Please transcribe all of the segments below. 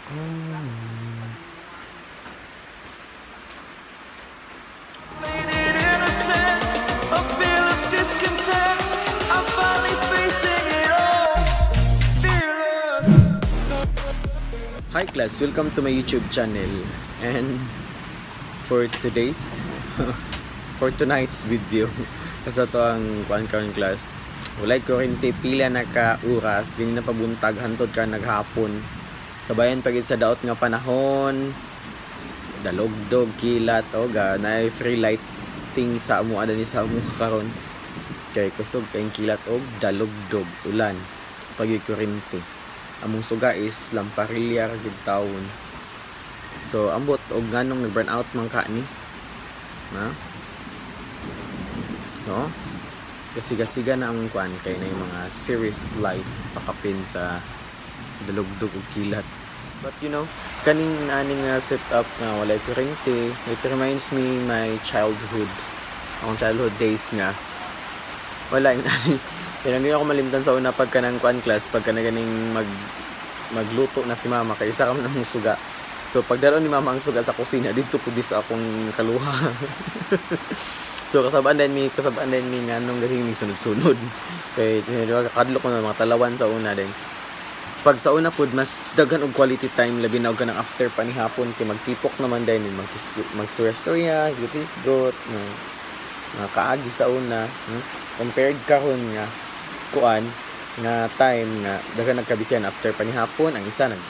Innocent, a feel of discontent. I'm finally facing it all. Fearless. Hi class, welcome to my YouTube channel. And for today's for tonight's video, kasi to ang kuan karon class. Walay kuryente, pila na ka oras, ganyan na pabuntag hantod ka naghapon. Sabayan pagid sa daot nga panahon, dalogdog, kilat, oga, na free lighting sa amo adani sa amo karon. Kay kusog kay kilat og dalogdog ulan pag kuryente. Among suga is lamparilya ra gid tawon. So ambot og nganong nag burn out man ka ni. Ha? No? Kasiga-siga na ang kuan kay na yung mga series light pakapin sa dalugdog og kilat. But you know, kaning aning setup nga walay kuryente, it reminds me my childhood. Akong childhood days nga. Wala yung ani. Kaya hindi ako malimtan sa una pagka ng kuan class, pagka na ganing magluto na si mama, kay isa ka man ang suga. So pagdalo ni mama ang suga sa kusina, dito pud sa akong kaluha. So kasabaan din mi nganong galing sunod-sunod. Kay di ba kakadlok ko na mga talawan sa una din. Pag sa una pud mas daghan og quality time, labi na og kanang after panihapon kay magtipok naman din mag-storya-storya, hisgot, mga kaagi sa una, Compared karon nga kuan nga time nga daghan nagkabisihan after panihapon, ang isa nag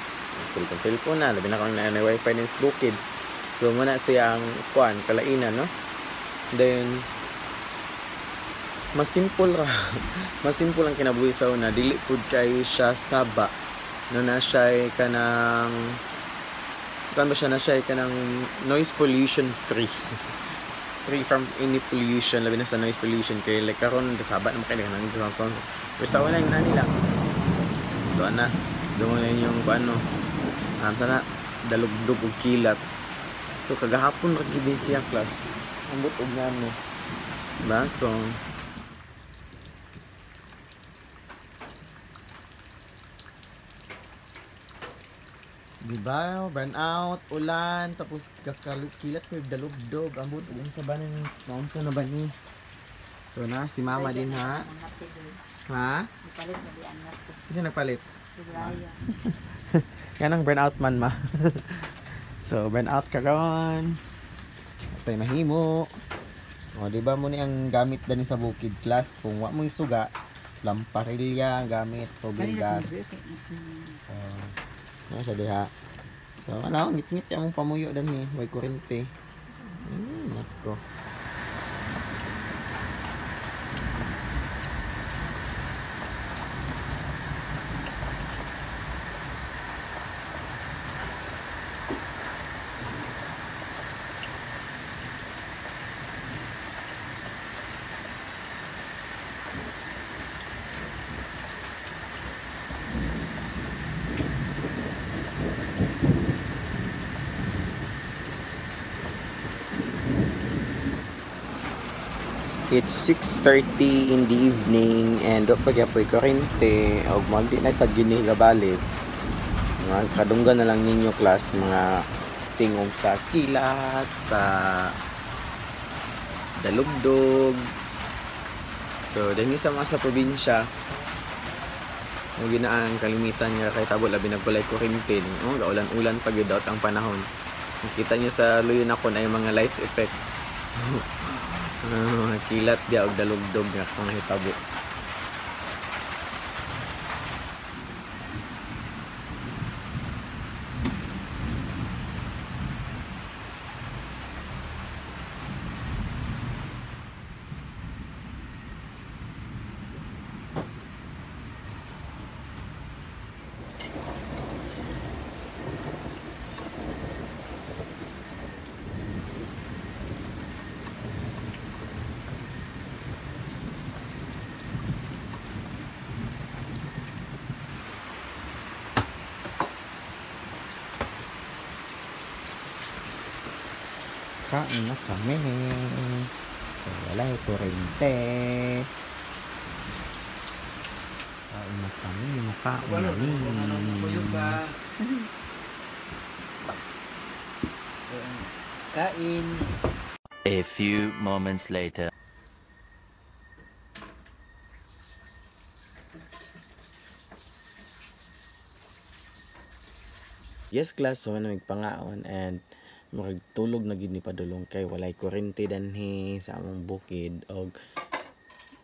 cellphone na, labi na kung na wifi din sa bukid. So muna siya ang kuan kalainan, no? Then mas simple ra. Mas simple ang kinabuhi sa una, dili pud kay siya saba. No, na siya kanang kuan ba siya, na siya kanang noise pollution free. Free from any pollution, labi na sa noise pollution kay like karon saba na makailangan ng sound. Pero sa una yung nani lang. Doon na. Doon na yung kuan, no. Sana dalugdog og kilat. So kagahapon ra gid siya class. Ambot og ngano. Diba? So diba? Burn out, ulan, tapos kilat ko dalugdog. Ambot og unsa ba ni? Naunsa na ba ni? So na si mama din ha. Ha? Nagpalit na di ang nato. Kasi nagpalit. Si Brian. Yan ang burn out man ma. So burn out karon. Atay mahimo. O di ba mo ni ang gamit dani sa bukid class kung wa mo suga, lamparilya ang gamit, tubig gas. Ano siya diha. So ano, ngit-ngit among pamuyo dani, way kuryente. Nako. It's 6:30 in the evening and wa pa gyapoy kuryente og magdi na sa gini gabalik. Mga kadunggan na lang ninyo class, mga tingog sa kilat, sa dalugdog. So dinhi sa mga sa probinsya, mo ginaan kalimitan nga kay tabo labi nagwalay kuryente ni. Oh, gaulan-ulan pa gyud ang panahon. Makita niyo sa luyo nako na yung mga lights effects. Kilat dia og dalugdog nga kang hitabo. Kain na kami. Wala kurente. Kain na kami. Mukhaon na ni. pagkain. A few moments later. Yes, class, so na magpangaon and murag tulog na gid ni padulong kay walay kuryente danhi sa among bukid og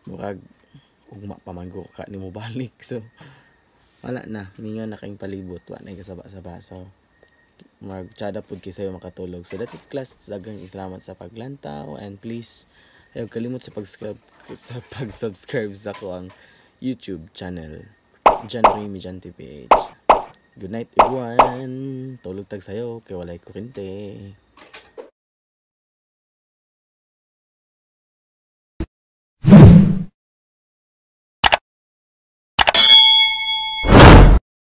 murag ugma pa man ka ni mo balik. So wala na, mingaw na kayong palibot, wa na kasaba-saba. So murag tsada pud kay sayo makatulog. So that's it, class. Daghang salamat sa paglantaw and please ayaw kalimot sa pag-subscribe sa akoang YouTube channel, John Remy John TPH. Good night, everyone. Tulog tag sayo kay walay kuryente.